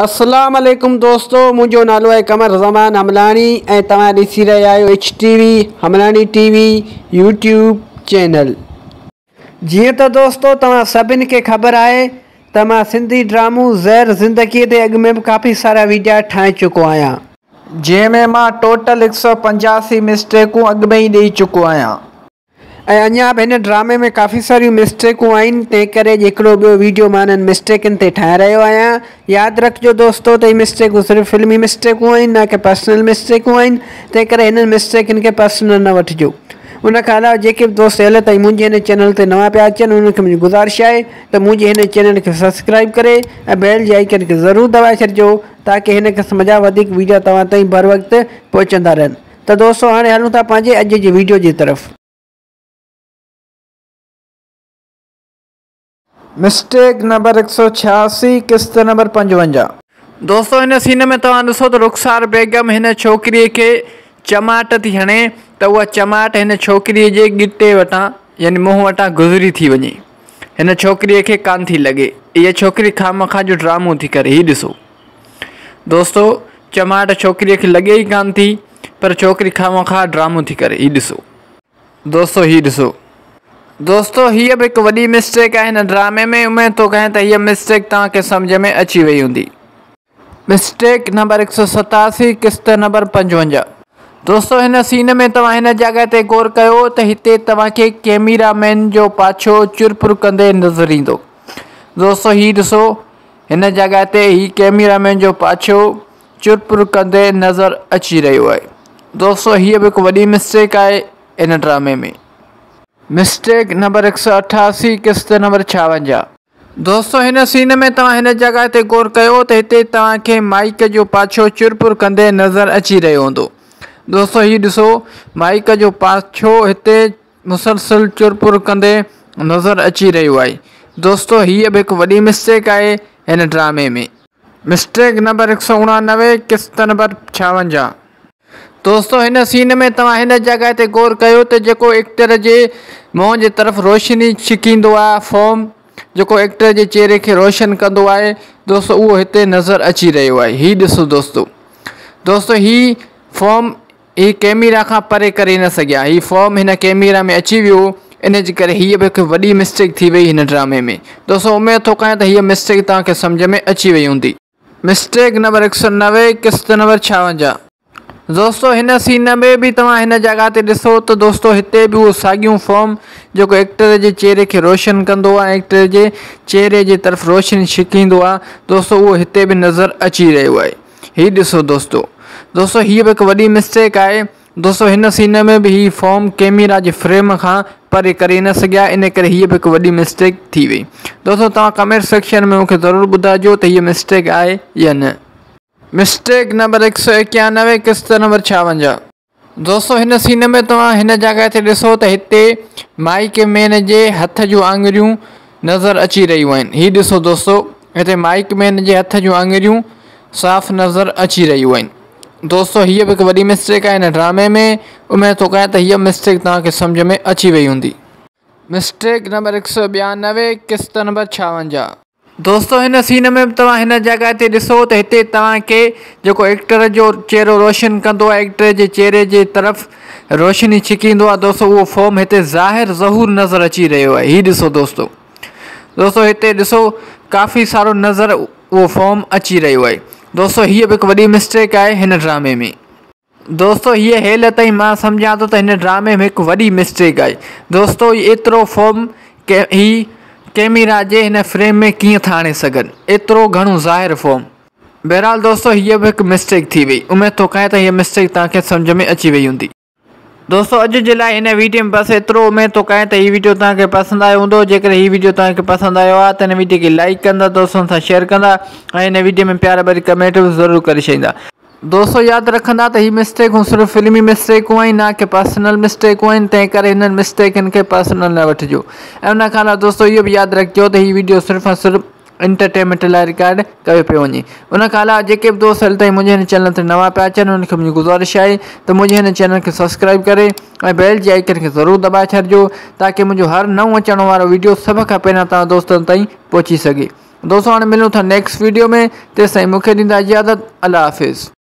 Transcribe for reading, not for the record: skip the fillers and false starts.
اسلام عليڪم دوستو منهنجو نالو آهي قمر زمان حملاڻي ۽ توهان ڏسي رهيا آهيو H T V Hamlani T V YouTube channel. جيئن ته دوستو توهان سڀن کي خبر آهي ته مان سنڌي ڊرامو زهر زندگي تي اڳ ۾ به ڪافي سارا ويڊيا ٺاهي چڪو آهيان. جنهن ۾ مان ٽوٽل 185 مسٽيڪون اڳ ۾ ئي ڏئي چڪو آهيان. ۽ اڃا به هن ڊرامي ۾ ڪافي ساريون مسٽيڪون آهن تنهن ڪري اڄ هڪڙو ٻيو ويڊيو مان انهن مسٽيڪن تي ٺاهي رهيو آهيان ياد رکجو دوستو ته هي مسٽيڪون صرف فلمي مسٽيڪون آهن نه ڪي پرسنل مسٽيڪون آهن تنهن ڪري هنن مسٽيڪن کي پرسنل نه وٺجو ان کان علاوه جيڪي به دوست هيل تائين منهنجي هن چينل تي نوان پيا اچن انهن کي منهنجي گذارش آهي ته منهنجي هن چينل کي سبسڪرائب ڪري ۽ بيل جي آئيڪن کي ضرور دٻائي ڇڏجو تاڪي هن قسم جا وڌيڪ ويڊيو توهان تائين بروقت پهچندا رهن. ته دوستو هاڻي هلون ٿا پنهنجي اڄ جي ويڊيو جي طرف. مسٽيڪ نمبر 186 قسط نمبر 55. دوستو هن سين ۾ توهان ڏسو ته رخسار بيگم هن ڇوڪريء کي چماٽ ٿي هڻي ته اها چماٽ هن ڇوڪريء جي ڳٽي وٽان يعني منهن وٽان گذري ٿي وڃي هن ڇوڪريء کي ڪانه ٿي لڳي اها ڇوڪري خامخواه جو ڊرامو ٿي ڪري هي ڏسو. دوستو چماٽ ڇوڪريء کي لڳي ئي ڪانه ٿي پر ڇوڪري خامخواه ڊرامو ٿي ڪري هي ڏسو. دوستو هي ڏسو. دوستو هيء به هڪ وڏي مسٽيڪ آهي هن ڊرامي ۾ اميد ٿو ڪيان ته هيء مسٽيڪ توهان کي سمجهه ۾ اچي وئي هوندي. مسٽيڪ نمبر 187 قسط نمبر 55. دوستو هن سين ۾ توهان هن جڳهه تي غور ڪيو ته هتي توهان کي ڪيميرا مين جو پاڇو چرپر ڪندي نظر ايندو. دوستو هي ڏسو هن جڳهه تي هي ڪيميرا مين جو پاڇو چرپر ڪندي نظر اچي رهيو آهي. دوستو هيء به هڪ وڏي مسٽيڪ آهي هن ڊرامي ۾. مسٽيڪ نمبر 188 قسط نمبر 56. دوستو هن سين ۾ توهان هن جڳهه تي غور ڪيو ته هتي توهان کي مائيڪ جو پاڇو چرپر ڪندي نظر اچي رهيو هوندو. دوستو هي ڏسو مائيڪ جو پاڇو هتي مسلسل چرپر ڪندي نظر اچي رهيو آهي. دوستو هيء به هڪ وڏي مسٽيڪ آهي هن ڊرامي ۾. مسٽيڪ نمبر 189 قسط نمبر 56. دوستو هن سين ۾ توهان هن جڳهه تي غور ڪيو ته جيڪو ايڪٽر جي منهن جي طرف روشني ڇڪيندو آهي فوم جيڪو ايڪٽر جي چهري کي روشن ڪندو آهي دوستو اهو هتي نظر اچي رهيو آهي هي ڏسو دوستو دوستو هي فوم هي ڪيميرا کان پري ڪري نه سگهيا. هي فارم هن ڪيميرا ۾ اچي ويو ان جي ڪري هيء به هڪ وڏي مسٽيڪ ٿي وئي هن ڊرامي ۾. دوستو اميد ٿو ڪيان ته هيء مسٽيڪ توهان کي سمجهه ۾ اچي وئي هوندي. مسٽيڪ نمبر 190 قسط نمبر 56. دوستو هن سين ۾ به توهان هن جڳهه تي ڏسو ته دوستو هتي به اهو ساڳيون فارم جيڪو ايڪٽر جي چهري کي روشن ڪندو آهي ۽ ايڪٽر جي چهري جي طرف روشني ڇڪيندو آهي دوستو اهو هتي به نظر اچي رهيو آهي. هي ڏسو دوستو. دوستو هيء به هڪ وڏي مسٽيڪ آهي. دوستو هن سين ۾ به هي فوم ڪيميرا جي فريم کان پري ڪري نه سگهيا ان ڪري هيء به هڪ وڏي مسٽيڪ ٿي وئي. دوستو توهان ڪمينٽ سيڪشن ۾ مونکي ضرور ٻڌائجو ته هيء مسٽيڪ آهي يا نه. مسٽيڪ نمبر 191 قسط نمبر 56. دوستو هن سين ۾ توهان هن جڳهه تي ڏسو ته هتي مائيڪ مين جي هٿ جون آڱريون نظر اچي رهيون آهن هي ڏسو دوستو هتي مائيڪ مين جي هٿ جون آڱريون صاف نظر اچي رهيون آهن دوستو هيء به هڪ وڏي مسٽيڪ آهي هن ڊرامي ۾ اميد ٿو ڪيان ته هيء مسٽيڪ توهان کي سمجهه ۾ اچي وئي هوندي. مسٽيڪ نمبر 192 قسط نمبر 56. دوستو هن سين ۾ به توهان هن جڳهه تي ڏسو ته هتي توهان کي جيڪو ايڪٽر جو چهرو روشن ڪندو آهي ايڪٽر جي چهري جي طرف روشني ڇڪيندو آهي دوستو اهو فوم هتي ظاهر ظهور نظر اچي رهيو آهي هي ڏسو دوستو دوستو هتي ڏسو ڪافي سارو نظر اهو فوم اچي رهيو آهي دوستو هيء به هڪ وڏي مسٽيڪ آهي هن ڊرامي ۾. دوستو هيء هيل تائين مان سمجهان ٿو ته هن ڊرامي ۾ هڪ وڏي مسٽيڪ آهي دوستو هي ايترو فوم هي ڪيميرا جي هن فريم ۾ ڪيئن ٿا آڻي سگهن ايترو گهڻو ظاهر فوم بهرحال دوستو هيء به هڪ مسٽيڪ ٿي وئي اميد ٿو ڪيان ته هيء مسٽيڪ توهان کي سمجهه ۾ اچي وئي هوندي. دوستو اڄ جي لاء هن ويڊيو ۾ بس ايترو اميد ٿو ڪيان ته هي ويڊيو توهان کي پسند آيو هوندو جيڪڏهن هي ويڊيو توهان کي پسند آيو آهي ته هن ويڊيو کي لائيڪ ڪندا دوستن سان شيئر ڪندا ۽ هن ويڊيو ۾ پيار ڀري ڪمينٽ به ضرور ڪري ڇڏيندا. دوستو ياد رکندا ته هي مسٽيڪون صرف فلمي مسٽيڪون آهن نه ڪي پرسنل مسٽيڪون آهن تنهن ڪري هنن مسٽيڪن کي پرسنل نه وٺجو ۽ ان کان علاوه دوستو اهو به ياد رکجو ته هي ويڊيو صرف ۽ صرف انٽرٽينمينٽ لاء رڪارڊ ڪيو پيو وڃي ان کان علاوه جيڪي به دوست هيل تائين منهنجي هن چينل تي نوان پيا اچن انهن کي منهنجي گذارش آهي ته منهنجي هن چينل کي سبسڪرائب ڪري ۽ بيل جي آئيڪن کي ضرور دٻائي ڇڏجو تاڪي منهنجو هر نئون اچڻ وارو ويڊيو سڀ کان پهريان توهان دوستن تائين پهچي سگهي. دوستو هاڻي ملون ٿا نيڪسٽ ويڊيو ۾ تيستائين مونکي ڏيندا اجازت الله حافظ.